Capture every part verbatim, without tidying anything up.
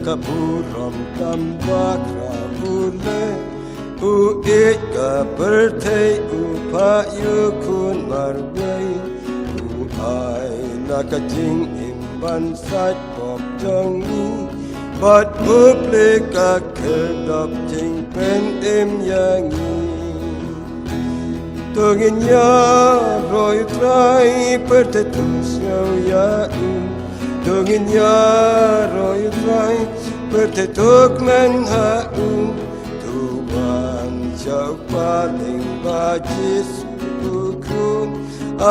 Ka burom kam bakhraw u leh, u ïeit ka pyrthei, u phah ïa u khun marwei, u ai na ka jingim ban sait pop jong ngi, bad u plie ka khyrdop jingpynim ïa ngi. To ngin ïaroh ïa u Trai, pyrthei to sngew ïa u. To ngin ïaroh ïa u Trai, pyrthei to kmen ha u. To wan sha u Kpa lyngba Jisu u Khun,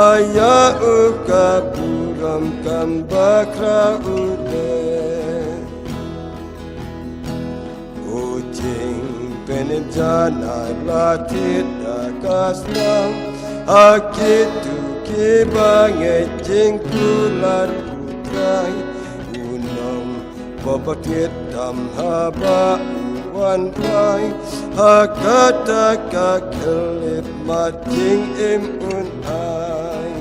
ai ïa u ka burom kam bakhraw u leh. U jingpynim janai la thied da ka sniang, ha kito kiba ngeit jingkular u Trai. U Nongpynthied tam haba u wan phai, ha kata ka khyllipmat jingim un ai.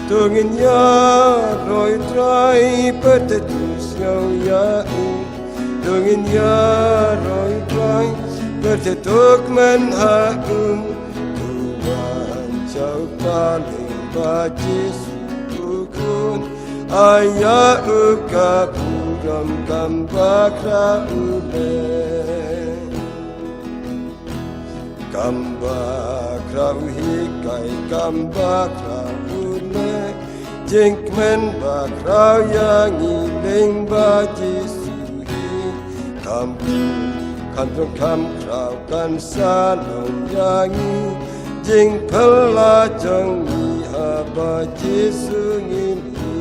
To ngin ïaroh ïa u Trai, pyrthei to sngew ïa u. To ngin ïaroh ïa u Trai, pyrthei to kmen ha u. To wan sha u Kpa lyngba Jisu u Khun, ai ïa u ka burom kam bakhraw u leh. Kam bakhraw u hikai, kam bakhraw u leh. Jingkmen bakhraw ïa ngi lyngba Jisu hi. Kham, kham jong kham khraw kan sa long ïa ngi. Jingphylla jong ngi haba Jisu ngin hi.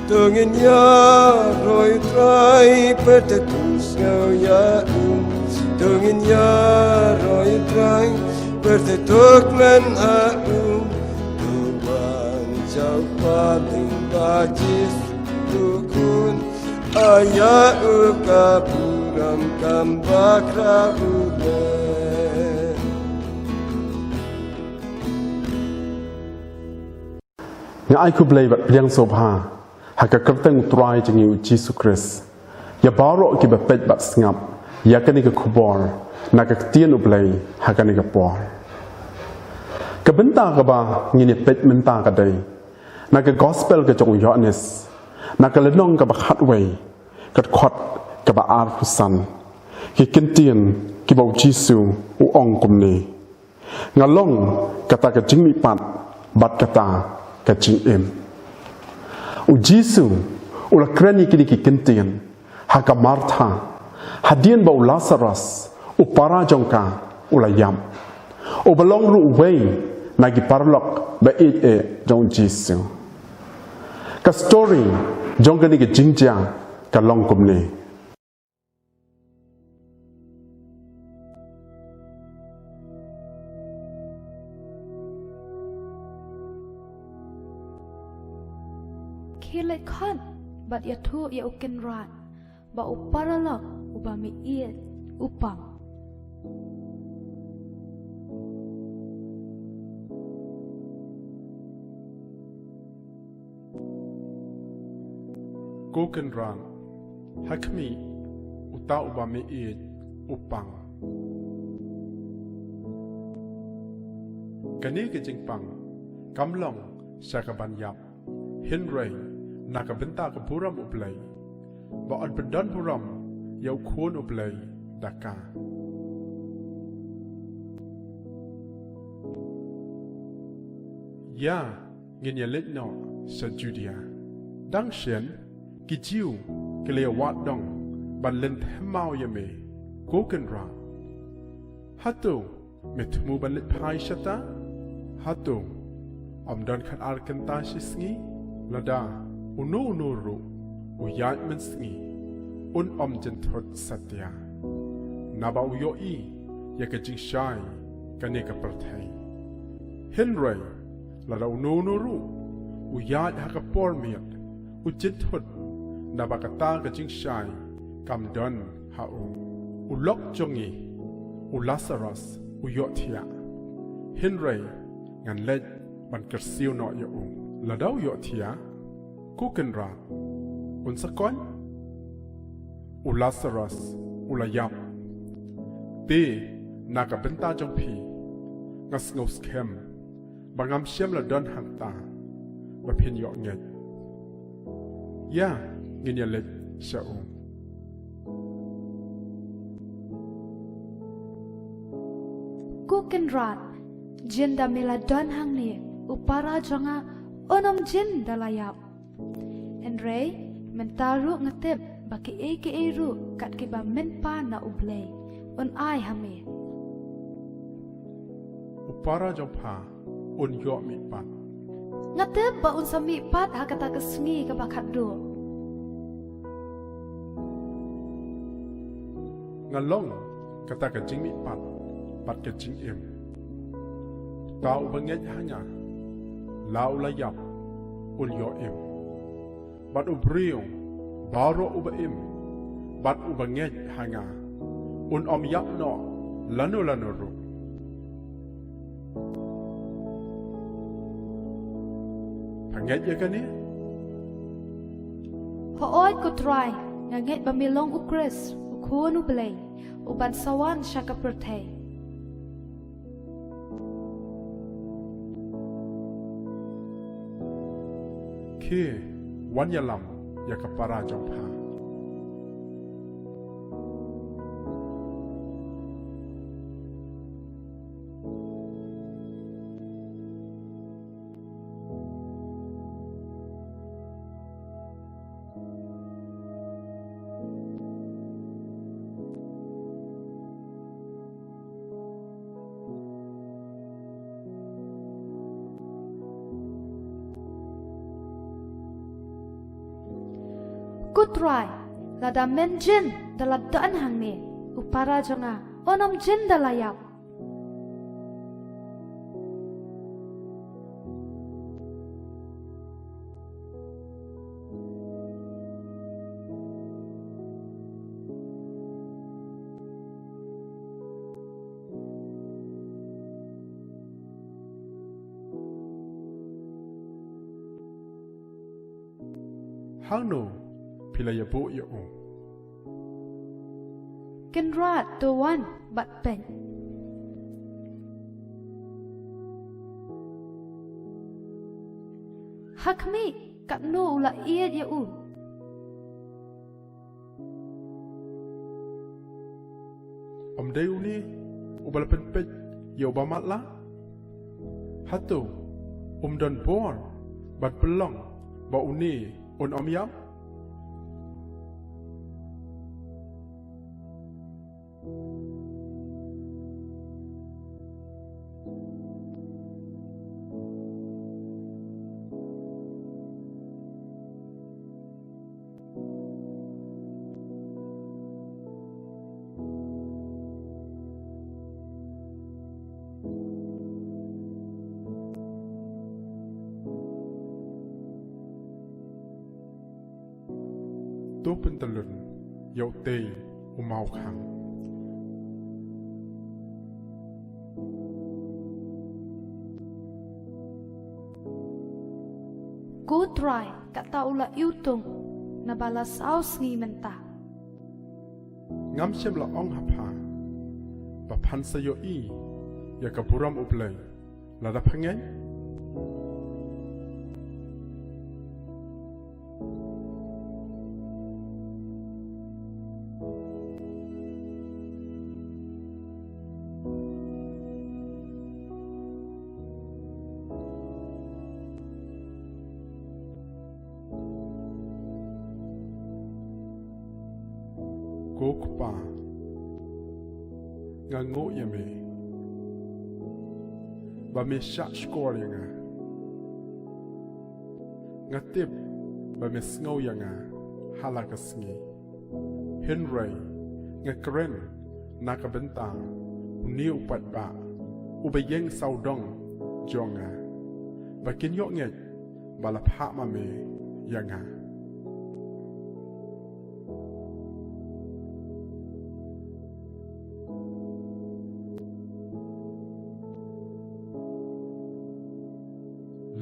To ngin ïaroh ïa u Trai, pyrthei to sngew ïa u. To ngin ïaroh ïa u Trai, pyrthei to kmen ha u. To wan sha u Kpa lyngba Jisu u Khun, ai ïa u ka burom kam bakhraw u leh. Nga ai khublei bad pdiang sngewbha ha ka kyrteng u Trai jong ngi u Jisu Khrist ïa baroh kiba peit bad sngap ïa kane ka khubor na ka ktien u Blei ha kane ka por. Ka bynta kaba ngin ïa peit mynta ka dei na ka Gospel ka jong u Ïoannis, na ka lynnong kaba khatwei, ka dkhot kaba arphew san. Ki kyntien kiba u Jisu u ong kumne: Nga long kata ka jingmihpat bad kata ka jingim. U Jisu u la kren ïa kine ki kyntien ha ka Martha, hadien ba u Lasaros u para jong ka u la ïap, uba long ruh uwei na ki paralok ba ïeit eh jong u Jisu. Ka story jong kane ka jingjia ka long kumne. Khie leit khot bad ïathuh ïa u kynrad ba u paralok uba me ïeit u pang. Ko kynrad, ha khmih, uta uba me ïeit u pang. Kane ka jingpang kam long sha kaban ïap, hynrei na ka bynta ka burom u Blei, ba yn pyndon burom ïa u Khun u Blei da ka. Ïa, ngin ïa leit noh sha Judia. Dang shen, ki Jiw ki la ïa wad dong ban lynthem maw ïa me, ko kynrad. Hato me thmu ban leit phai shata? Hato ym don khatar kynta shi sngi? Lada uno uno ruh u ïaid mynsngi, un ym jynthut satia, naba u ïohi ïa ka jingshai kane ka pyrthei. Hynrei lada uno uno ruh u ïaid ha ka por miet, u jynthut, naba kata ka jingshai kam don ha u. U lok jong ngi u Lasaros u ïohthiah, hynrei ngan leit ban kyrsiew noh ïa u. Lada u ïohthiah, Ko Kynrad, un sa koit? U Lasarus u la ïap. Te na ka bynta jong phi, nga sngewskhem ba ngam shym la don hangta ba phin ïoh ngeit. Ïa, ngin ïa leit sha u. Ko Kynrad, jin da me la don hangne, u para jong nga un ym jin da la ïap. Hynrei mynta ruh nga tip ba kiei kiei ruh kat kiba mynpa na U Blei un ai ha me. U para jong pha un ïoh mihpat. Nga tip ba un sa mihpat ha kata ka sngi kaba khatduh. Nga long kata ka jingmihpat bad ka jingim. Uta uba ngeit ha nga, la u la ïap, un ïoh im. Bad u briew baroh uba im bad uba ngeit ha nga, un ym ïap noh lano lano ruh. Pha ngeit ïa kane? Hooid ko Trai, nga ngeit ba me long U Khrist, U Khun U Blei, uban sa wan sha ka pyrthei. Khie, wan ïalam ïa ka para jong pha. Ko Trai, lada men jin da la don hangne, u para jong nga un ym jin da la ïap. Hangno phi la ïabuh ïa u? Kynrad, to wan bad peit. Ha khmih, katno u la ïeit ïa u. Ym dei une uba la pynpeit ïa uba matlah? Hato um don bor bad pynlong ba une un ym ïap? To pyntyllun ïa utei u mawkhang. Ko Trai, kata u la iwtung, naba la saw sngi mynta. Ngam shym la ong ha pha ba phan sa ïohi ïa ka burom U Blei lada pha ngeit? Ko Kpa, nga nguh ïa me ba me shah shkor ïa nga. Nga tip ba me sngew ïa nga ha la ka sngi. Hynrei nga kren na ka bynta une u paidbah uba ïeng sawdong jong nga, ba kin ïoh ngeit ba la phah ma me ïa nga.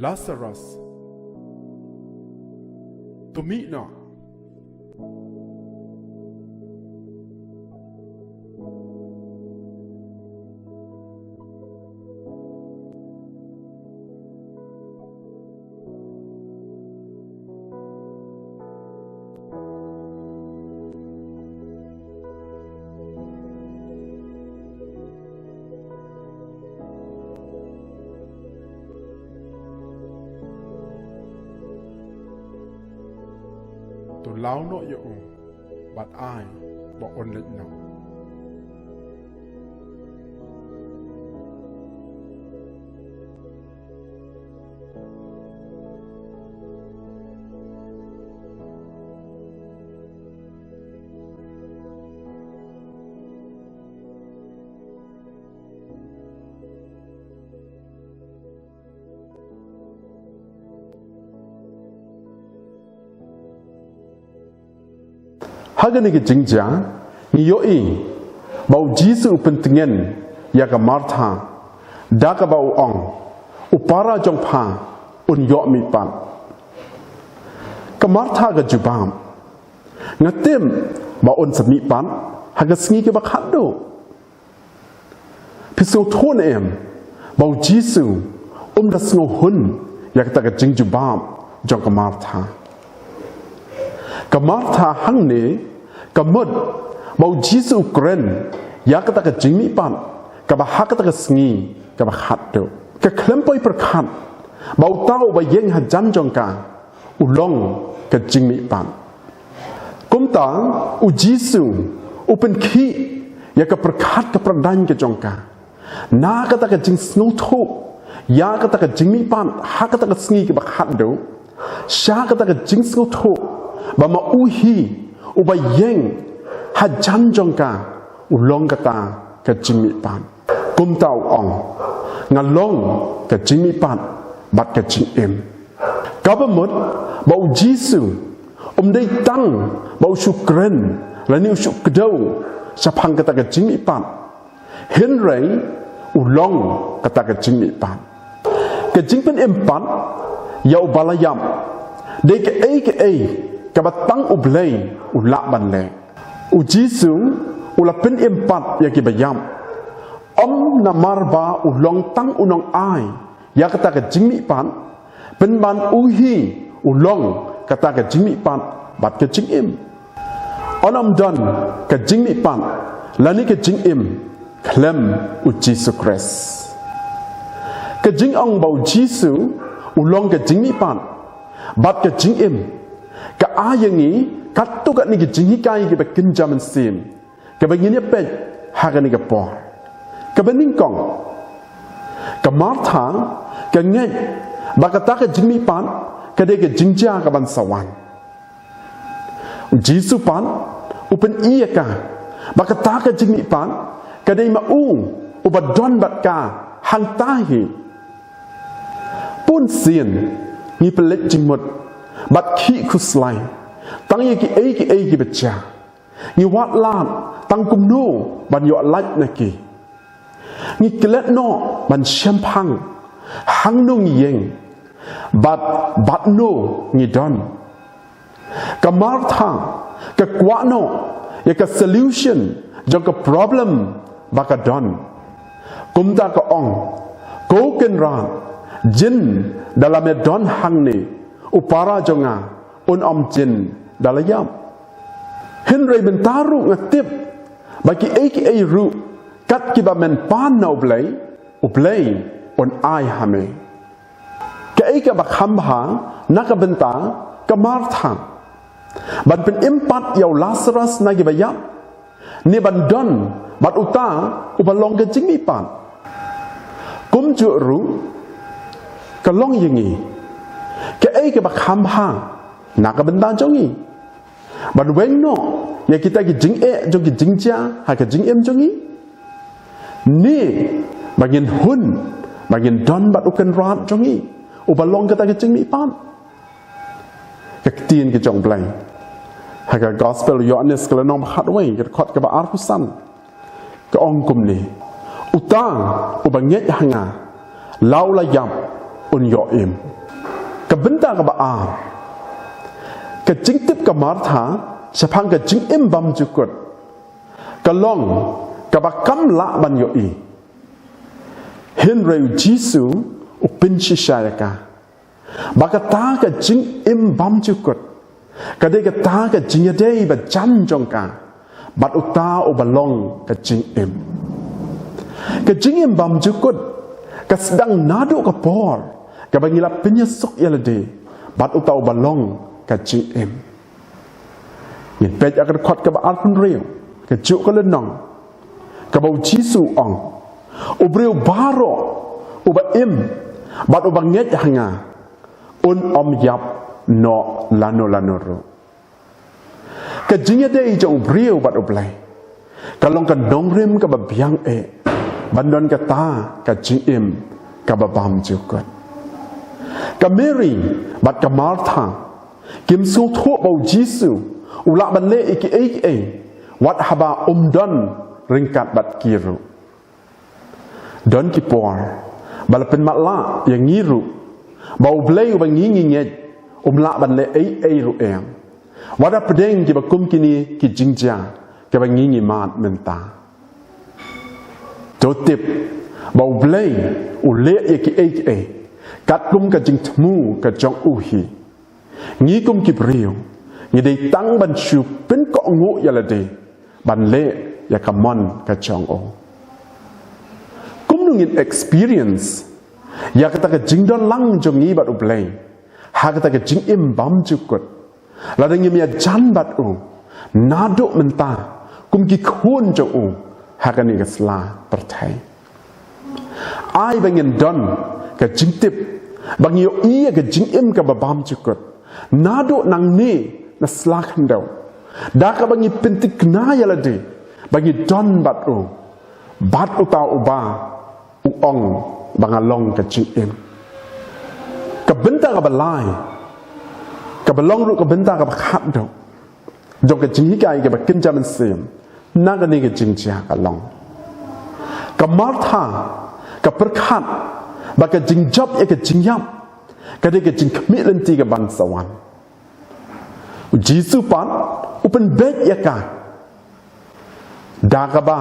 Lasarus, To mih noh. To law noh ïa u bad ai ba un leit noh. Ha kane ka jingjia ngi ïohi ba u Jisu u pyntngen ïa ka Martha da kaba u ong, u para jong pha un ïoh mih pat. Ka Martha ka jubab, nga tip ba un sa mih pat ha ka sngi kaba khatduh. Phi sngewthuh ne em ba u Jisu um da sngewhun ïa kata ka jingjubab jong ka Martha? Ka Martha hangne ka mut ba u Jisu u kren ïa kata ka jingmihpat kaba ha kata ka sngi kaba khatduh. Ka khlem poi pyrkhat ba uta uba ïeng hajan jong ka u long ka jingmihpat. Kumta u Jisu u pynkhih ïa ka pyrkhat ka pyrdain ka jong ka na kata ka jingsngewthuh ïa kata ka jingmihpat ha kata ka sngi kaba khatduh sha kata ka jingsngewthuh ba ma u hi uba ïeng hajan jong ka u long kata ka jingmihpat. Kumta u ong, nga long ka jingmihpat bad ka jingim. Kaba mut ba u Jisu um dei tang ba u shu kren lane u shu kdew shaphang kata ka jingmihpat, hynrei u long kata ka jingmihpat. Ka jingpynim pat ïa uba la ïap dei kaei kaei kaba tang U Blei u lah ban leh. U Jisu u la pynim pat ïa kiba ïap, ym namar ba u long tang u nongai ïa kata ka jingmihpat, pynban u hi u long kata ka jingmihpat bad ka jingim. Yn ym don ka jingmihpat lane ka jingim khlem u Jisu Khrist. Ka jingong ba u Jisu u long ka jingmihpat bad ka jingim ka ai ïa ngi katto katne ki jinghikai kiba kynja mynsiem kiba ngin ïa peit ha kane ka por. Kaba nyngkong, ka Martha ka ngeit ba kata ka jingmihpat ka dei ka jingjia kaban sa wan. U Jisu pat u pyni ïa ka ba kata ka jingmihpat ka dei ma u uba don bad ka hangta hi. Bun sien ngi pynleit jingmut bad khih khuslai tang ïa kiei kiei kiba jia. Ngi wad lad tang kumno ban ïoh lait na ki. Ngi klet noh ban shemphang hangno ngi ïeng bad bad no ngi don. Ka Martha ka kwah noh ïa ka solution jong ka problem ba ka don. Kumta ka ong, ko Kynrad, jin da la me don hangne, u para jong nga un ym jin da la ïap. Hynrei mynta ruh nga tip ba kiei kiei ruh kat kiba men pan na U Blei, U Blei un ai ha me. Kaei kaba kham bha na ka bynta ka Martha? Ban pynim pat ïa u Lasarus na kiba ïap, ne ban don bad uta uba long ka jingmihpat? Kumjuh ruh ka long ïa ngi, kaei kaba kham bha na ka bynta jong ngi? Ban weng noh ïa kita ki jingeh jong ki jingjia ha ka jingim jong ngi, ne ba ngin hun ba ngin don bad u Kynrad jong ngi uba long kata ka jingmihpat? Ka ktien ka jong U Blei ha ka Gospel u Ïoannis ka lynnong ba khatwei, ka dkhot kaba arphew san, ka ong kumne: Uta uba ngeit ha nga, la u la ïap un ïoh im. Ka bynta kaba ar, Ka jingtip ka Martha shaphang ka jingim bymjukut ka long kaba kam lah ban ïohi. Hynrei u Jisu u pynshisha ïa ka ba kata ka jingim bymjukut ka dei kata ka jingïadei bajan jong ka bad uta uba long ka jingim. Ka jingim bymjukut ka sdang naduh ka por kaba ngi la pynïasuk ïa lade bad uta uba long ka jingim. Ngin peit ïa ka dkhot kaba arphew hynriew, kajuh ka lynnong, kaba u Jisu u ong, u briew baroh uba im bad uba ngeit ha nga un ym ïap noh lano lano ruh. Ka jingïadei jong u briew bad U Blei ka long ka nongrim kaba biang eh ban don kata ka jingim kaba bymjukut. Ka Mary bad ka Martha kim sngewthuh ba u Jisu u lah ban leh ïa kiei kiei wat haba um don ryngkat bad ki ruh. Don ki por ba la pynmatlah ïa ngi ruh ba U Blei uba ngi ngi ngeit um lah ban leh ei ei ruh em, wat hapdeng kiba kum kine ki jingjia kiba ngi ngi mad mynta. To tip ba U Blei u leh ïa kiei kiei katkum ka jingthmu ka jong u hi. Ngi kum ki briew ngi dei tang ban shu pynkohnguh ïa lade ban leh ïa ka mon ka jong u. Kumno ngin experience ïa kata ka jingdon lang jong ngi bad U Blei ha kata ka jingim bymjukut lada ngim ïajan bad u naduh mynta kum ki khun jong u ha kane ka sla pyrthei? Ai ba ngin don ka jingtip ba ngi ïohi ïa ka jingim kaba bymjukut naduh nangne na sla khyndew da kaba ngi pyntikna ïa lade ba ngi don bad u, bad uta uba u ong ba nga long ka jingim. Ka bynta kaba lai kaba long ruh ka bynta kaba khatduh jong ka jinghikai kaba kynja mynsiem na kane ka jingjia ka long, ka Martha ka pyrkhat ba ka jingjop ïa ka jingïap ka dei ka jingkhmih lynti ka ban sa wan. U Jisu pat u pynbeit ïa ka da kaba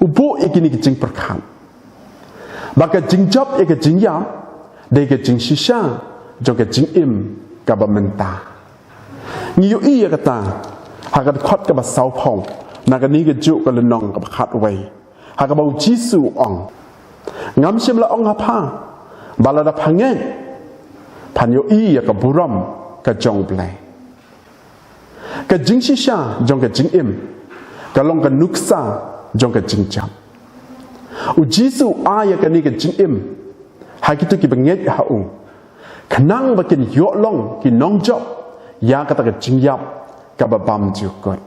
u buh ïa kine ki jingpyrkhat ba ka jingjop ïa ka jingïap dei ka jingshisha jong ka jingim kaba mynta. Ngi ïohi ïa kata ha ka dkhot kaba sawphew na kane kajuh ka lynnong kaba khatwei ha kaba u Jisu u ong, ngam shym la ong ha pha ba lada pha ngeit phan ïohi ïa ka burom ka jong U Blei. Ka jingshisha jong ka jingim ka long ka nuksa jong ka jingjop. U Jisu u ai ïa kane ka jingim ha kito kiba ngeit ha u khnang ba kin ïoh long ki nongjop ïa kata ka jingïap kaba bymjukut.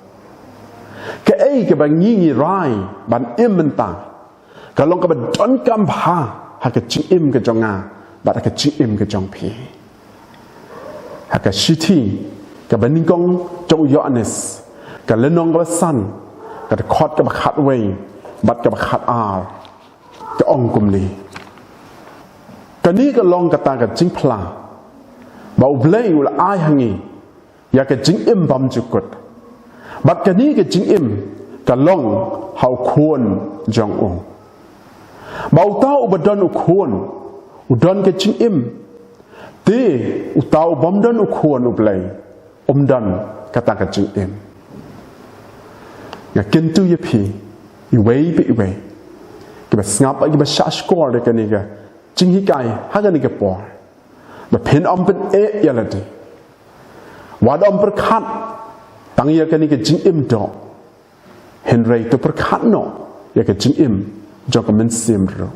Kaei kaba ngi ngi rai ban im mynta ka long kaba donkam bha ha ka jingim ka jong nga bad ha ka jingim ka jong phi. Ha ka shithi kaba nyngkong jong u Ïoannis, ka lynnong kaba san, ka dkhot kaba khatwei bad kaba khatar, ka ong kumne, kane ka long kata ka jingphla ba U Blei u la ai ha ngi ïa ka jingim bymjukut. Bad kane ka jingim ka long ha u Khun jong u. Ba uta uba don u Khun u don ka jingim. Te uta u bym don u Khun U Blei um don kata ka jingim. Nga kyntu ïa phi iwei pa iwei kiba sngap, kiba shah shkor ïa kane ka jinghikai ha kane ka por, ba phin ym pyneh ïa lade. Wat ym pyrkhat tang ïa kane ka jingim doh, hynrei to pyrkhat noh ïa ka jingim jong ka mynsiem ruh.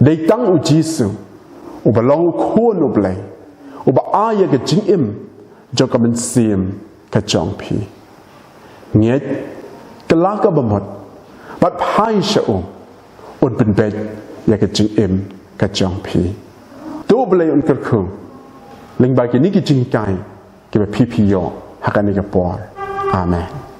Dei tang u Jisu uba long u Khun U Blei uba ai ïa ka jingim jong ka mynsiem ka jong phi. Ngeit, kylla ka bamut bad phai sha u, un pynbeit ïa ka jingim ka jong phi. To U Blei un kyrkhu lyngba kine ki jinghikai kiba phi phi ïoh ha kane ka por. Amen.